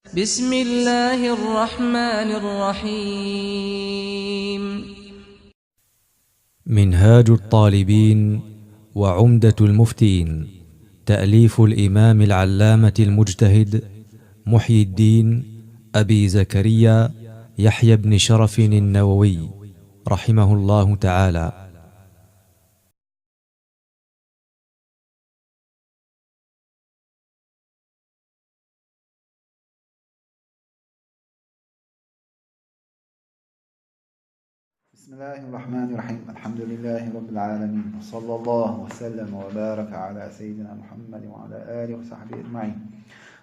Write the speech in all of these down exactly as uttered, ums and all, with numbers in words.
بسم الله الرحمن الرحيم. منهاج الطالبين وعمدة المفتين، تأليف الإمام العلامة المجتهد محي الدين أبي زكريا يحيى بن شرف النووي، رحمه الله تعالى. بسم الله الرحمن الرحيم. الحمد لله رب العالمين، وصلى الله وسلم وبارك على سيدنا محمد وعلى آله وصحبه أجمعين.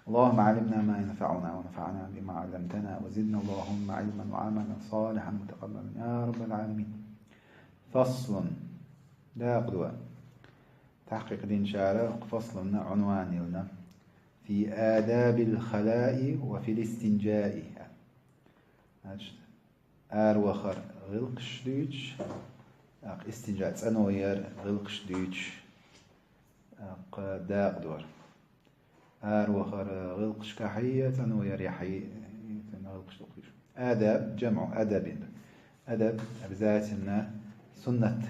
اللهم علمنا ما ينفعنا وانفعنا بما علمتنا وزدنا اللهم علما وعملا صالحا متقبلا يا رب العالمين. فصل. Дакъа ду. Тахкъикъ динчара фаслана унван йилна. في آداب الخلاء وفي الاستنجاء. Значит, аравахара гӀиллакхаш дуьйцуш, тӀаккха истинжа, цӀано яра гӀиллакхаш дуьйцуш, тӀаккха дакъа ду. Аравахара гӀиллакхашкахьеи, цӀано ярахьеи, цӀена гӀиллакхаш дукха ду. Адаб, жамӀу адабин ду. Адаб обязательно суннат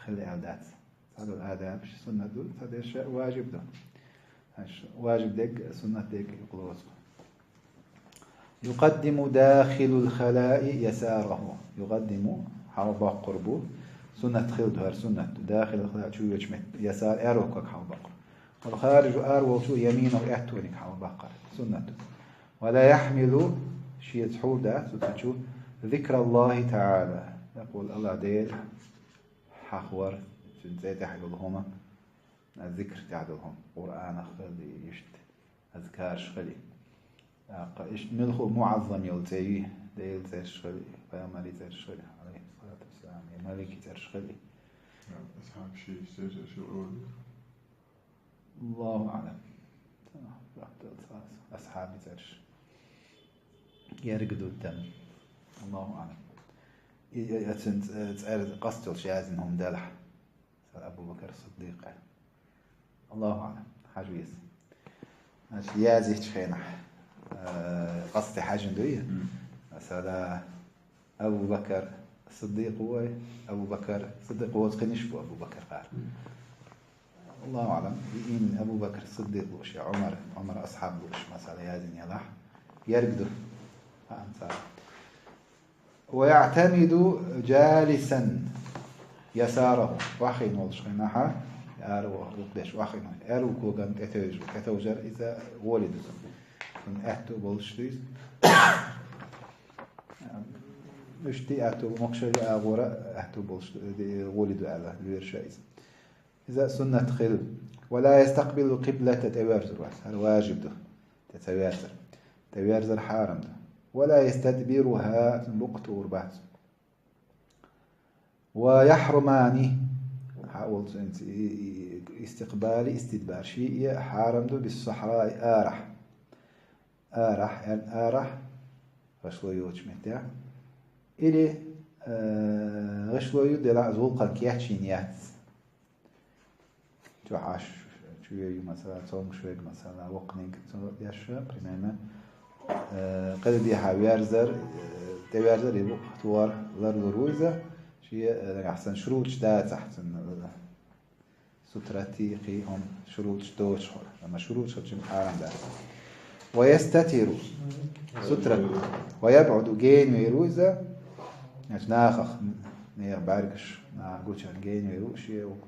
хила аьнна дац. Цхьадола адабаш суннат ду, цхьадерш важиб ду. Аш важиб дерг, суннат дерг юкъалоцу. يقدم داخل الخلاء يساره. يقدم, хьалабоккхур бу, суннат хила ду, хӀара суннат ду, داخل الخلاء, чу йоьдучу мет-, يسار, аьрру ког хьалабоккхур. والخارج, араволчо, يمينه, аьттониг хьалабаккхар, суннат ду. ولا يحمل, шеца хьулдац цу чу, ذكر الله تعالى, يقول, АллахӀ Дела хьахавар, цуьнан цӀе тӀехь йолу хӀума, зикр тӀехь долу хӀума, Къуръанах хили, иштта, азкарш хили. ТӀаккха иштта муьлхха а муӀаззам йолу цӀе юй, Делан цӀераш хили, пайхамарийн цӀераш хили, алейхиссалату вассалам, я маликийн цӀераш хили. Асхьаб ши цӀераш шу олу. Аллаху аълам. Асхьабийн цӀераш. Ерг ду тан. Аллаху аълам. И, и, и цуьнан цӀе-, цӀера къасталуш яздина хӀума делахь. Масала, Абу Бакр Сиддикъ аьлла. Аллаху аълам. Хьажа веза. Значит, яздечу хенахь, э, къасте хьаьжна дуй? Мгм. Масала, Абу Бакр Сиддикъ ву вай, Абу Бакр Сиддикъ воцу хиниш бу Абу Бакр гӀар. Мгм. Аллаху аълам, и, ин Абу Бакр Сиддикъ лууш, я Ӏумар, Ӏумар асхьаб лууш, масала, яздина ялахь, ерг ду. Хаам цара. ويعتمد جالسا يساره. Охьахиъна волуш хенахь, ара ву-, вукху деш охьахиъна. Аьрру коган тӀетевжа-, тӀетовжар иза гӀоли ду цунна. Цунна аьтту болуш ду иза. Уьш тӀе аьтту, мокшари агӀора аьтту болуш ду, де-, гӀоли ду аьлла, лоьруш иза. Иза суннат хила. ولا يستقبل القبلة, тӀеверзур вац. ХӀара важиб ду. ТӀе ца верзар. ТӀеверзар хьарам ду. ولا يستدبرها, цунна букъ тӀур бац. ويحرمان, хьа волу цуьнца и, и, и, истикъбали, истидбар. Ши и хьарам ду بالصحراء, арахь. Арахь, аьлла, арахь, гӀашло йоцучу меттехь. Или, э, гӀашло ю делахь, зулкхан кечйина яц. Чохь Ӏаш, чу йой, масала, цомгуш верг, масала, воккханиг цо деш, примерно, э, кхидӀа дехьа верзар, э, тӀеверзар, и букъ тӀур ларлур ву иза, шен, э, нагахь санна шуруташ дацахь цунна, э, сутра тӀе кхин хӀума шуруташ доцуш хуьлу, амма шуруташ хилча хьарам дац. ويستتر, сутра, ويبعد, генавер ву иза, значит, нахах, нехан бӀаьргаш, наха гучарна генавер ву, шен вукху.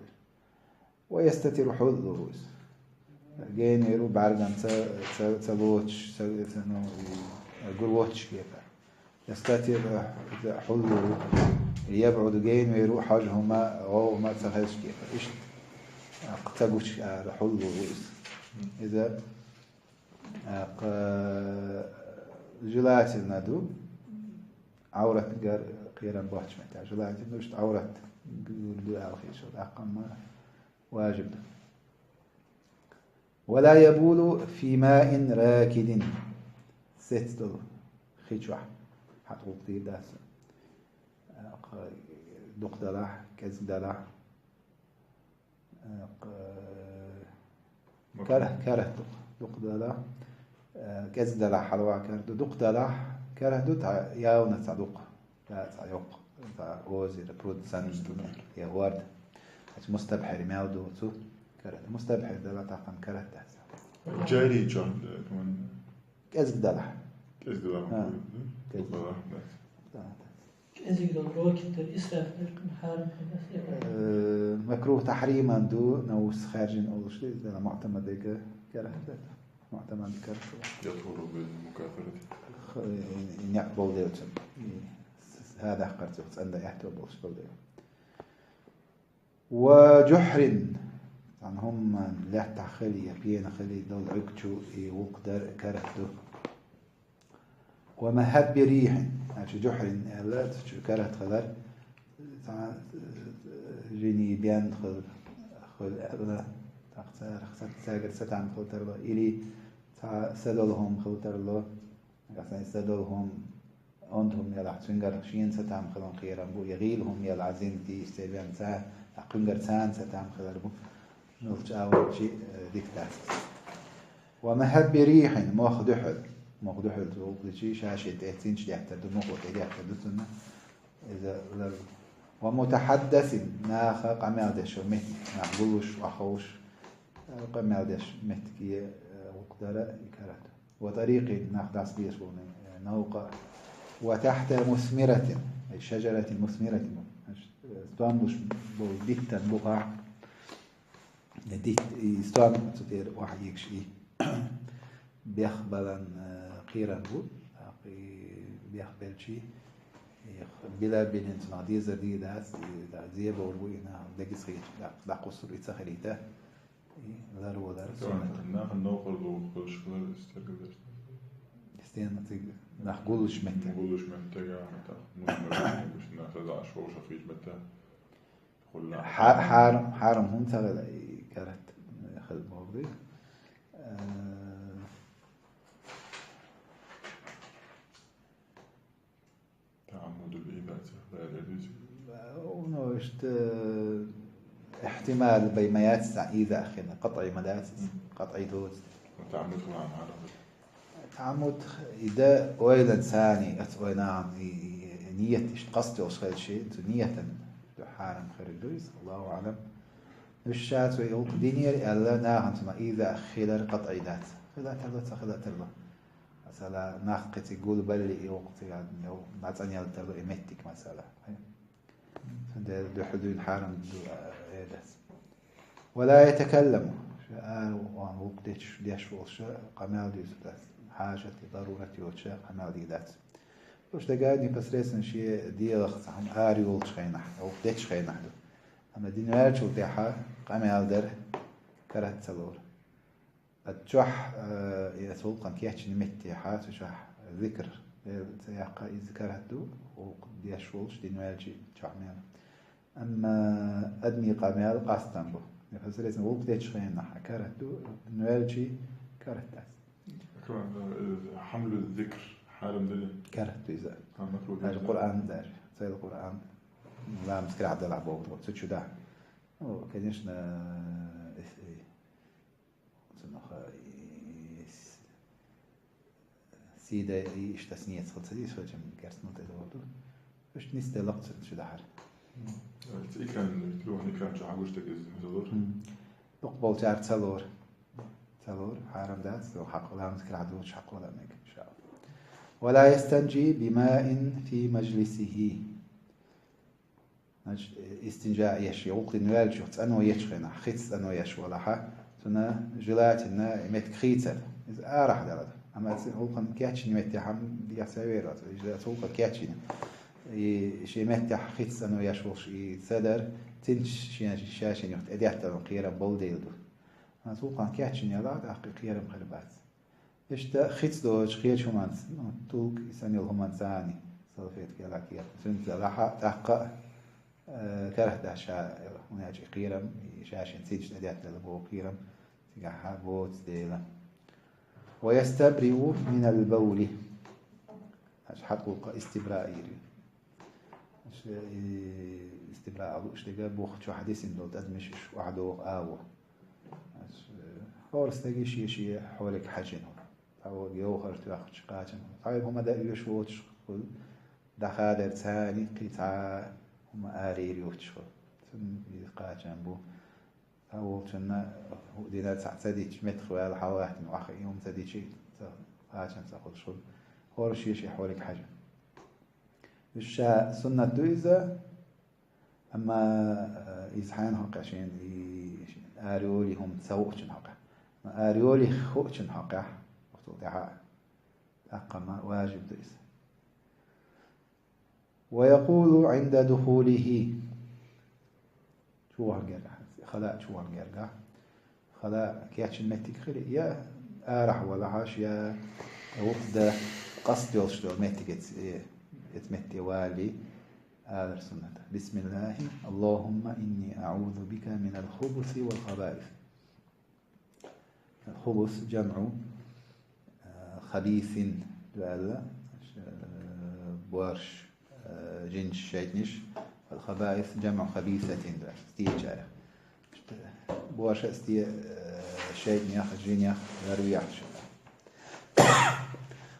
ويستتر, хьуллур ву иза. Генавер ву бӀаьрганца, ца, ца лоцуш, ца, ца, ну, и, гур воцуш кепара. يستتر, иза хьуллур ву. يبعد, генавер ву, хьожа хӀума, гӀовгӀа хӀума ца хезаш кепара. Иштта, а, ца гуча ара хьуллур ву иза. Иза, а, кха-, желательно ду, Ӏавратгара кхерам боцчу меттехь. Желательно ду, иштта Ӏаврат гур ду аьлла хеташ, тӀаккха ма важиб ду. ولا يبول في ماء راكد. Сецдолу хи чохь. Хьан гӀуллакх дийр дац. Дукха далахь, кӀезиг далахь. Кара-, карахь дукха, дукха далахь. Э, кӀезига далахь хьалаваха карахь ду, дукха далахь карахь ду, цхьа явна цхьа дукха, да, цхьа йоккха, цхьа озеро, пруд санна, мустабхьир, я гӀорда. Хьаьца мустабхьир мел ду цу карахь ду. Мустабхьир далахь тахана карахь дац. Джари чон, э, куман. КӀезига далахь. КӀезига далахь. А, кӀезига. Дукха далахь, да. Да, да. КӀезига дала рокет дар, исраф дар, хьарам хӀама дац. Э, макрухӀ тахьриман ду, навс хаьржина олуш ду, иза дала муӀтамадега карахь ду. МуӀтамад карахь ду. يطهر بالمكافرة. Х-, э, неӀ болу дела цунна. И с-, с-, хӀа даккхарца цӀена дан аьтту болуш болу дела. Ва жухьрин, цхьана хӀуманан лаьттахь хили я пена хили долу Ӏуьрг чу и гӀуллакх дар карахь ду. Ва махьабби рихьин, значит, жухьрин аьлла, цу чу карахь хилар, цхьа, э, жиний бен хила, хила аьлла, тӀаккха царах са-, цаьргара сатам хила тарло, или цхьа са долу хӀума хила тарло, нагахь санна са долу хӀума, онда хӀума елахь, цуьнгара шена сатам хиларна кхерам бу, я гӀийла хӀума елахь, зина, тийса, церан ца, кхуьнгара царна сатам хилар бу. Нуьлча а волчи, э, дика дац. Ва махьабби рихьин, мох дуьхьал. Мох дуьхьал цу гӀуллакхчий ша-шен тӀе цинчу деттар ду, мохо тӀе деттар ду цунна. Иза лар. Ва мутахьаддасин, наха къамел деш меттиг, нах гуллуш, охьаховш, э, къамел деш меттиге, э, гӀуллакх дара и карахь ду. Ва тарикъин, нах дӀасабезаш болу, э, новкъа. Ва тахьта мусмиратин, ай шажаратин мусмиратин. Значит, э, стом луш болу биттан бухахь, э, дит-, и стом цу тӀера охьаийгаш и бех балан, э, кхерам бу. ТӀаккха и бех белчи, и била билин цунах дезар дийр дац, и да, зебовр бу, и нах дегиз хеташ, да, дӀакхуссур и ца хилийта. И лар валар суннат. Нахана новкъарло хуьлуш хилар стенга дерш. Стенга цига нах гуллуш меттиг. Гуллуш меттиг, а, меттиг. Мусульман нах сазаш вовшах хилча меттиг. Хьа-, хьарам, хьарам хӀума ца хила, и карахь хила боху. Э, تعمد الإيذاء، لا يجوز. Ну, иштта, ихтимал бен ма яц, иза хилар, къатӀий ма дац, мгм, къатӀий доцу. تعمد хилар хьарам. ТаӀаммуд и дан ойланца, оцу ойланца, и, и, и ният иштта къаст йолуш хилча, цу ниятан ду хьарам хир ду иза, Аллаху аӀлам. Уьш ша цу гӀуллакх динера аьлла, нахана цунах иза хилар къатӀий дац. Хила тарло, ца хила тарло. Масала, нах кхин цига гулбалле и гӀуллакх цига, дӀацӀанъяла тарло и меттиг, масала. Цундела дуьхьал дуьйна хьарам ду, а, э, дац. Ва ла ятакалламу. Ша ара ван гӀуллакх деш, деш волуш къамел дуьйцур дац. Хьажат, дарурат йоцуш къамел дийр дац. Уьш дага непосредственно шен дегӀах цхьа хӀума ара йолчу хенахь, гӀуллакх дечу хенахь ду. Амма дин ваьллачул тӀаьхьа къамел дар карахь ца лору. Ат чохь, э, и ас гӀуллакхана кечйина меттехьа, цу чохь зикр, э, ца яккха иза карахь ду, гӀуллакх деш волуш дин ваьлчи чохь мел. Амма адамийн къамел къастам бу. Непосредственно гӀуллакх дечу хенахь карахь ду, дин ваьлчи карахь дац. Акрам, э, хьамлу зикр хьарам дали? Карахь ду иза. А, макрухӀ даже ду. Къуръан даже. Цайл Къуръан. Ламаз карахь далахь боху, цу чу да. Ну, конечно, э, э, Цунах, э, с-, сийда и иштта ниет хила ца деза, хӀокхуьнан керстанал тӀедогӀу ду. Иштта нисделла-кх цунна ши дахьар. Мгм. Э, ца икран, трухан икран чу хьагуш дерг иза мисалор. Мгм. Дукха болчара ца лору. Ца лору, хьарам дац, цо хьакъ ламаз карахь доцуш хьакъ вала мега, иншааллахӀ. Ва ла ястанжи бимаин фи мажлисихи. Значит, истинжа еш, я гӀуллакх дин ваьллачух цӀано ечу хенахь, хица цӀано еш валахьа, цунна желательно и меттиг хийцар. Иза арахь далар. Амма аса гӀуллакхана кечйина меттехь хьан дегахь ца вер вац, иза аса гӀуллакхана кечйина. И шен меттехь хица цӀано еш волуш и ца дар, цинчу шен, ша шен юхь тӀедетталун кхерам болу дела ду. Аса гӀуллакхана кечйина ялахь, тӀаккха и кхерам хир бац. Иштта хица доцуш кхечу хӀуманца, ну, тулг и санна йолу хӀуманца цхьаьна, салфетка яла кехат. Цуьнца лахьа тӀаккха, э, карахь дац ша, хӀунда аьлча и кхерам, и ша шен цинчу тӀедетталла боху кхерам, цигахь боцу дела. Ва ястабриу минал бавли. Аша хьакъ ву-кха истибра йийр ю. Аша, э, истибра а лууш дерг бух чохь дисина долу тӀадамаш уьш охьадоху агӀо. Аша, э, хӀора стеган шен-шен хьоле хьаьжжина хӀума. Цхьа вога йовхар тоьхча кхачам. Цхьа хӀума дан оьшуш воцуш хул, дӀахадар царна кхин цхьа хӀума арайийр йоцуш хул. Цунна иза кхачам бу. Цхьа волчунна хӀу динар цхьаъ ца дича, меттах ваьлла хьалагӀаьттина, ваха и хӀума ца дича, ца, кхачам ца хуьлуш хул. ХӀора шен-шен хьоле хьажа. Уьш ша суннат ду иза, амма, э, иза хьайна хьокъехь шена, и арайолий хӀума ца хуучун хьокъехь. Амма арайолий хуучун хьокъехь, вахтул тӀаьхьа, тӀаккха ма важиб ду иза. ويقول عند دخوله. Чу вахана гергахь, хала чу вахана гергахь. Хала кечйина меттиг хили, я арахь валахь, я вукху дан къаст йолуш долу меттиг эц-, э, эц метте валале, алар суннат. بسم الله، اللهم إني أعوذ بك من الخبث والخبائث. Хубус, джамъу, э, хабисин ду аьлла, э, борш, э, жинаш, шайтӀанаш, ал-хабаис, джамъу хабисатин ду аьлла, стийчара. Борша сте, э, шайтӀанех, жинех, ларвехьаш.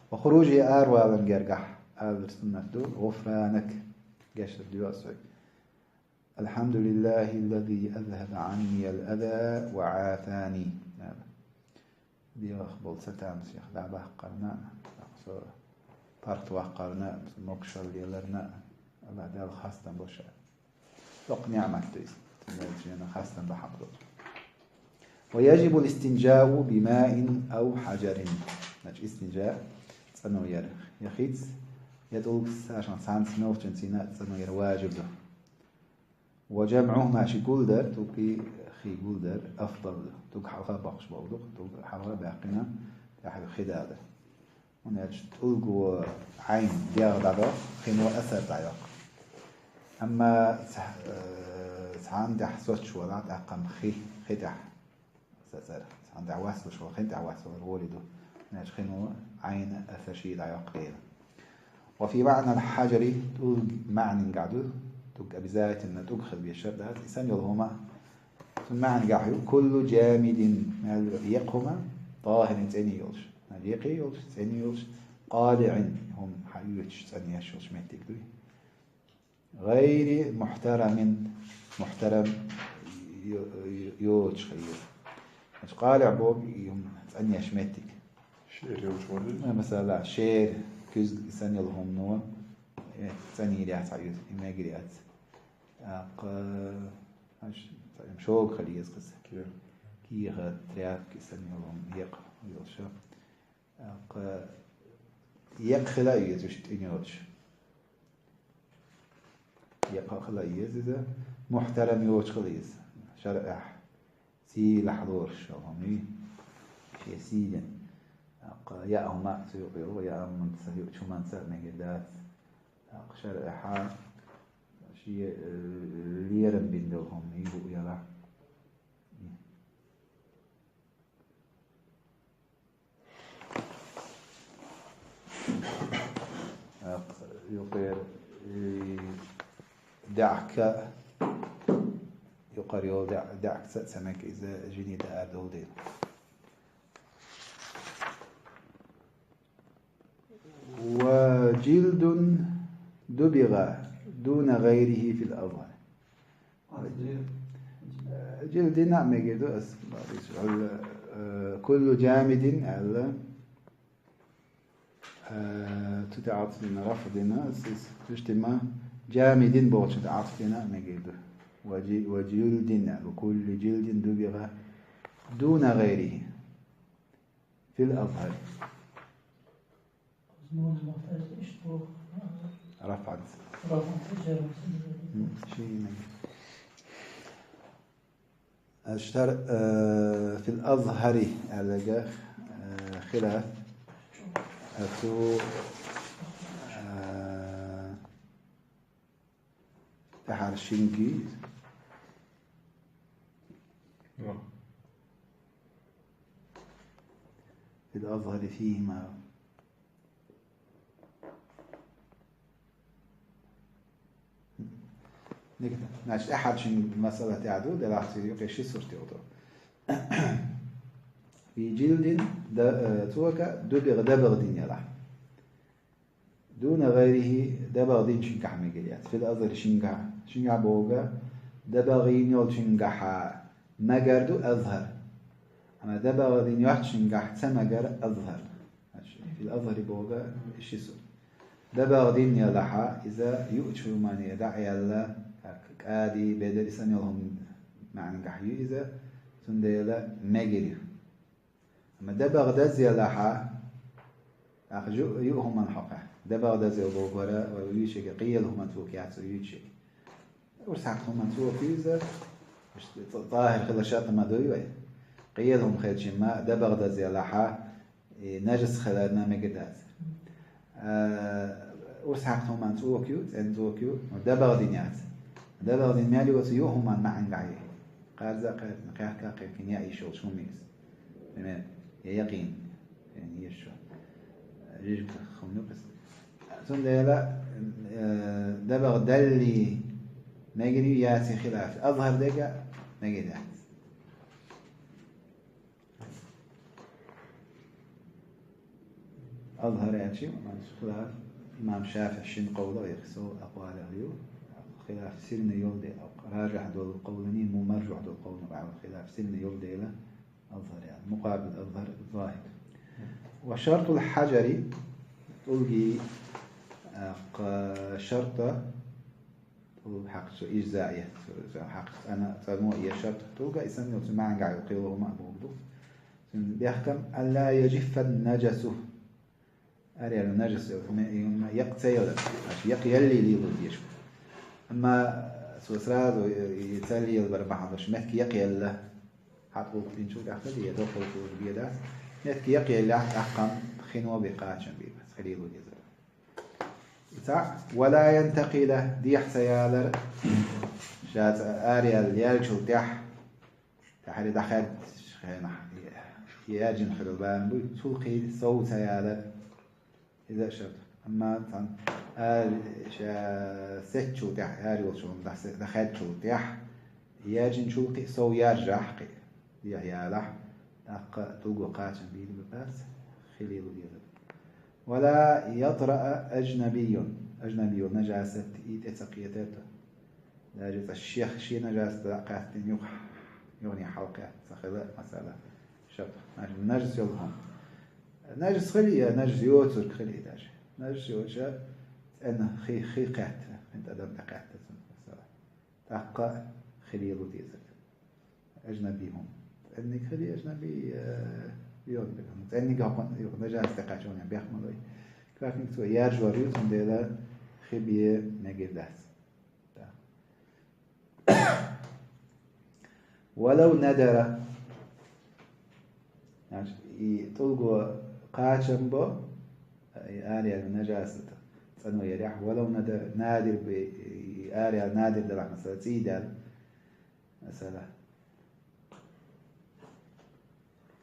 Ва хуружи, аравалан гергахь, алар суннат ду, гӀуфранак, гечдар доьху соьга. الحمد لله الذي أذهب عني الأذى وعافاني. ДегӀах болу цатам сех дӀабаккхарна, со паргӀатваккхарна, со могушалла леларна, Аллах Дала хастам бо ша. Доккха ниӀмат ду иза. Цундела шена хастам бахьа болчу. ويجب الاستنجاء بماء أو حجر. Значит, истинджа, цӀано яр. Я хица, я тӀулгас, царшан цхьаьнца мелчун цӀина цӀано яр важиб ду. وجمعهما, ши гулдар, тӀулгий хи гулдар, أفضل, тӀулг хьалха боккхуш болу ду-кх, тӀулг хьалха баьккхина, тӀаьхьа хи дада. ХӀунда аьлча тӀулго Ӏайн дегӀ дӀадоккху, хино асар дӀайоккху. Амма ца-, э, цхьана тӀехь соцуш валахь, тӀаккха хи, хи тӀехь сацара. Цхьана тӀехь васлуш вала, хин тӀехь васлуш вала воли ду. Значит, хино Ӏайн асар ший дӀайоккху дела. وفي معنى الحجر, тӀулг маьӀнин гахь ду, тӀулг обязательно тӀулг хила безаш дац, и санна йолу хӀума, цуьнан маьӀна гахь ю, كل جامد, мел екха хӀума, طاهر, цӀена йолуш. Мел екха йолуш, цӀена йолуш, قالع, хӀума хьаоьцуш, цӀанъеш йолуш меттиг дуй. غير محترم, мухьтарам йо-, йо-, йоцуш хир. Значит, къалиӀ боху и хӀума цӀанъеш меттиг. Шер йолуш вара иза? Э, масала, шер, куьзга санна йолу хӀумано, э, цӀанъйийр яц хьан иза, и мегар яц. ТӀаккха, аш, шога хила еза кхуза. Кеха. Кеха, тряпка санна йолу хӀума, екха йолуш. ТӀаккха екха хила а еза уьш тӀе йоцуш. Екха хила а еза иза, мухьтарам йоцуш хила еза. ШарӀехь сийлахь лоруш йолу хӀума ю. Шен сийлен. ТӀаккха яа хӀума а цу юкъа йогӀу, яа хӀуманца, юучу хӀуманца а мегар дац. ТӀаккха шарӀехь шен, э, лерам бина долу хӀума ю, хӀуъа ялахь. Юкъера, и, даьӀахка, юкъара йолу даьӀ-, даьӀахкаца а ца мега иза жиний даар долу дела. وجلد دبغ دون غيره في الأظهر. Жилдин а мегар ду ас, э, كل جامد аьлла, э, цу тӀе Ӏатф дина, рафӀ дина, ас иза, уьш тӀе ма, جامد бохучу тӀе Ӏатф дина а мегар ду. وجلد аьлла, كل جلد دبغ دون غيره في الأظهر. РафӀан. М, шийна. Аштар, э, في الأظهر аьлларг, э, хилаф. Э, цу, э, тӀаьхьара шинги. في الأظهر فيهما. Значит, тӀаьхьара шинги масала тӀехь ду, делахь цуьнан юкъе ши сурт йолу. في جلد, да-, э, цока, دبغ, дабагӀа дин ялахь. دون غيره, дабагӀа динчуьнгахь мегар яц. في الأظهر, шингахь. Шингахь бохург, дабагӀа йина йолчуьнгахь мегар ду азхӀар. Амма дабагӀа дин йоцчуьнгахь ца мегар азхӀар. في الأظهر бохург ши сурт. ДабагӀа дин ялахь, иза юучу хӀуманна дӀа а яьлла, кӀади, бедар, иштта йолу хӀуманна маьӀнехь ю иза, цундела мегар ю. Амма дабагӀа даза ялахь, тӀаккха ю-, юа хӀуманна хьокху. ДабагӀа даза бохург вай юьйцург, къелла хӀуманна цо кхетта юьйцург. Урс хьакха хӀуманна цо кхетта, ц-, цӀа-, цӀахӀир хилар шарт ма ду вай. Къелла хӀума хилча ма, дабагӀа даза ялахь, и нажас хиларна мегар дац. А, урс хьакха хӀуманна цӀока ю, цӀена цӀока ю, но дабагӀа дин яц. ДабагӀа дин мел йоцу юа хӀуманна маьӀнехь ю. Кхарза а кхаьртина, кхаьхка а кхаьхкина яа йиш йолчу хӀуманна иза. Пример, я якъин, я ешо. Рижа хӀума ю кхуза. Цундела, э, дабагӀа даллий мегар ю, яций хилаф. АзхӀар дерг а мегар яц. АзхӀар аьлча, хилаф имам ШафиӀин шина къовлах, я хисов акъвалех ю, хилаф сирна йолу дела, ражихь долу къовланий, мумаржухь долу къовланий, хилаф сирна йолу дела, азхӀар яц. Мукъабил азхӀар, захӀир. وشرط الحجر, тӀулгий, а, кха-, шарта, тӀулг хьакха цо ижза а етту, цо хьакха цӀена, цӀено а етту шарт тӀулга, и санна йолу цу маьӀнехь йолу кхин хӀума а бохург ду. Цуьнан бехкам, ألا يجف النجس. Араяьлла нажас йолу хӀума, и хӀума якъ ца ялар, аша якъ яллий лело дезаш. Амма цо сразу и ца лелабар бахьана долуш, меттиг якъ яьлла, хьан тӀулг динчул тӀехь ца дийа, доккхал тӀулг бен дац. Меттиг якъ яллехь, тӀаккха хино бен кхачам бийр бац, хи лело дезар. И цхьаъ, ولا ينتقل, дехьа ца ялар, ша цкъа араяьлла яьллачул тӀехь, тӀаьххьара дӀахаьддачу хенахь, и яьржина хилла бахьана буй, цул кхин сов ца ялар, иза а шарт. Амма цхьана ара ша сецначул тӀехь, ара йолчул дӀа-, дӀахаьддачул тӀехь, яьржинчул кхин сов яржахь кхин, дехьа ялахь, тӀаккха тӀулго кхачам бийр бац, хи лело дезар. ولا يطرأ أجنبي, ажнаби йолу нажасат и тӀе ца кхетар ду. Даже цкъа шех шен нажас дӀакхаьчча юха, юхане хьалакхетта ца хила, масала, шарт. Наж-, нажас йолу хӀума. Нажас хили я нажас йоцург хили даже. Нажас йоцуш цӀена хи, хи кхетта, хин тӀадам тӀекхетта цунна, масала. ТӀаккха хи лело дезар. Ажнаби хӀума. ЦӀенниг хили, ажнаби, э, йогӀу. ЦӀенниг хӀокхунна юха нажас тӀекхаьчча бехк ма лой. Кхаьчниг цо яржор ю, цундела хи бен мегар дац. ولو ندر. Значит, и тӀулго кхачам бо, и араяьлла нажасат цӀано ярехь, ولو ندر, надир бе, и араяьлла надир делахь, масала, цӀий даьлла, масала.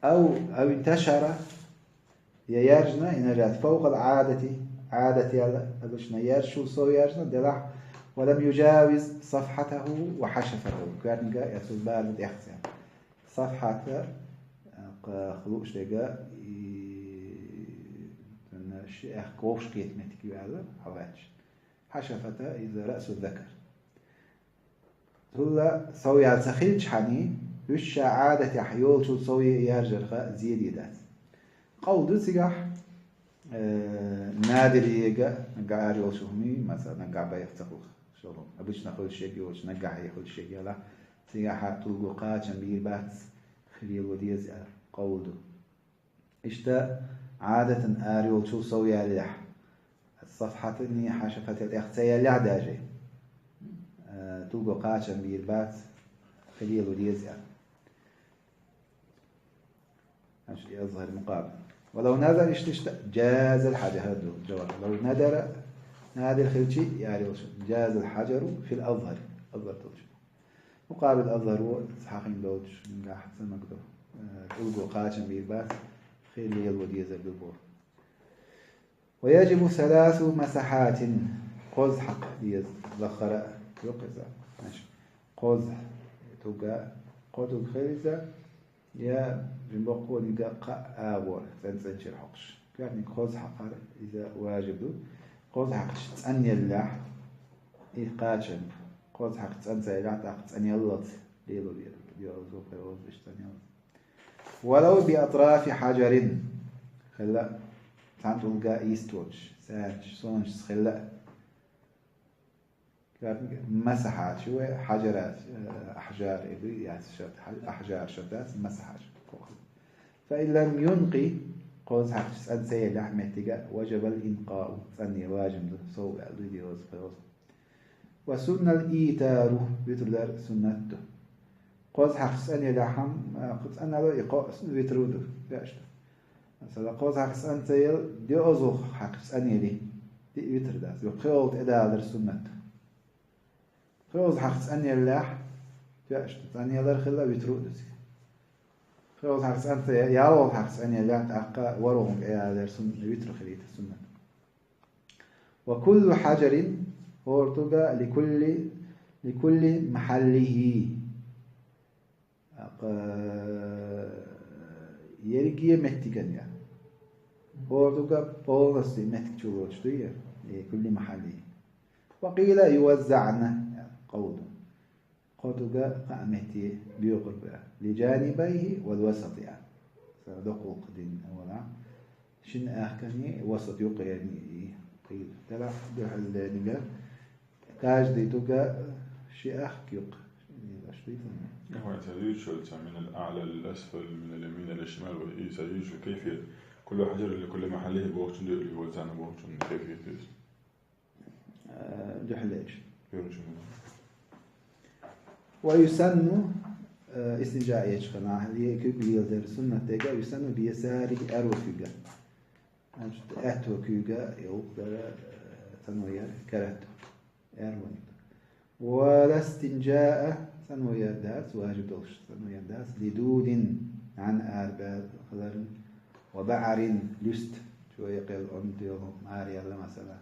أو، أو انتشر, я яьржина, и нажас, فوق العادة, Ӏадат яьлла, обычно яьржачул сов яьржина, делахь, ولم يجاوز صفحته وحشفته. Коьртниг я цуьнан бала тӀехь ца яьлла. Сафхьата, кха-, кхин лууш дерг, и, цуьнан ши эхь ковш кхета меттиг ю аьлла, хьаваьлча. Хьашафата, иза رأس الذكر. Цул сов яьлла ца хилчхьана, уьш ша Ӏадатехь йолчул сов яржарх зеде дац. Къовл ду цигахь, э, надир ега, наггахь ара йолчу хӀумий, масала, наггахь байха ца хуьлу. Обычно хуьлуш ерг йолчу, наггахь хуьлуш ерг ялахь, цигахь тӀулго кхачам бийр бац, хи лело деза аьлла къовл ду. Иштта Ӏадатан ара йолчул сов яьллехь, сафхьатан, хьашафатан тӀехь ца яьллехь даже, э, тӀулго кхачам бийр бац, хи лело деза аьлла. Значит, и азхӀар мукъабил. ولو نذر, иштта, иштта, جاز الحجر, хӀара ду жаваб. لو ندر, надир хилчи, яра йолчу, جاز الحجر في الأظهر, азхӀар долчу. Мукъабил азхӀар ву, хьахийна долчу, мингахь ца магадо, э, тӀулго кхачам бийр бац, хи лело дезар ду боху. ويجب ثلاث مسحات, кхозза хьакха деза, лахара а ю кхуза. Значит, кхозза тӀулга, кхо тӀулг хилла иза, Я жимбоккхониг кхаъ агӀор цӀен-цӀенчура хьокхаш. Коьртаниг кхозза хьакхар, иза важиб ду. Кхозза хьакхаш цӀенъялалехь, и кхачам. Кхозза хьакхаш цӀена ца ялалехь, тӀаккха цӀенъяллалц лело веза. Йоза, пайоза, иштта цӀенъяллалц. ولو بأطراف حجر. Хилла, цхьан тӀулга йистонаш, саьрча, сонашца хилла. Масахьа чу вай хьажарат, э, ахьжар, э, яц шат, хьа-, ахьжар шат дац, масахьа чу. فإن لم ينق, кхозза хьакхаш цӀена ца ялалехь моттиг, وجب الإنقاء, цӀена яла важиб ду, сов аьлла ду йоза, пайоза. وسن الإيتار, витр дар суннат ду. Кхозза хьакхаш цӀена ялалехь хӀама, а, кху цӀена ала и кхоъ витр ду, веш ду. Масала, кхозза хьакхаш цӀена ца яла, доьазалгӀа хьакхаш цӀена яле, диъ витр дац. Юха кхоъал тӀедалар суннат ду. Кхоъал хьакхаш цӀена ялалехь, веш ду, цӀена ялар хилла витр а ду цига. Кхоъал хьакхаш цӀена ца яла, ялхалгӀа хьакхаш цӀена ялалехь, тӀаккха ворхӀалгӀа тӀедалар сун-, витр хилийта суннат. وكل حجر, хӀора тӀулга, لكل, لكل محله. Акъ-, ерриге моттиган я. ХӀора тӀулга полностью моттиг чу лоцуш ду я, لكل محله. وقيل يوزعن, я, къовл ду. Кхо тӀулга кхаа метте боькъур ба. لجانبيه والوسط, я. Са доккхал кхидин вала. Шин аьхкани, васат юкъерни и кхийла. Делахь дуьхьал ленига, каждый тӀулга ши аьхк юкъ. Ши аьхк юкъ. Ахван, ца юйчул ца من الأعلى للأسفل، من اليمين إلى الشمال, ва и ца юйчул كيفية. كل حجر لكل محله бохучун дуьхьал, ва царна бохучун كيفية. Э, дуьхьал лечу. Юрчун. ويسن, э, истинжа ечу хана, е куьг леладар суннат дега, يسن بيساره, аьрру куьга. Значит, аьтту куьга, юкъ дара, э, цӀено яр карат ду. Аьрру. ولا استنجاء, цӀено яр дац, важиб долуш цӀено яр дац, لدود, нӀаьна арабаьлла хиларна, وبعر, луьста, чу якъел онда йолу ара яьлла, масала.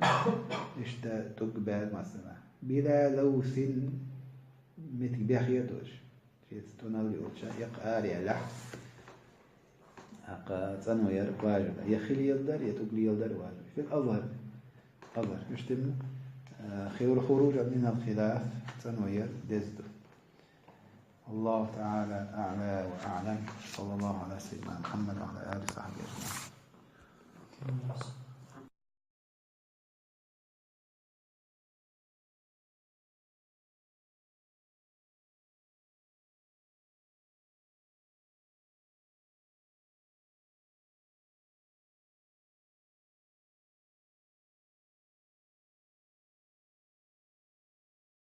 Иштта тӀулг баьлла, масала. بلا لوث, меттиг бехъе а доцуш. Шеца тӀуналла йолча, якъ ара яьллехь. Акъ-, цӀано яр важиб. Я хи леладар, я тӀулг леладар важиб. في الأظهر. أظهر. Иштта, а, خروج من الخلاف, цӀано яр деза ду. والله تعالى أعلى وأعلم. صلى الله على سيدنا محمد وعلى آله وصحبه أجمعين.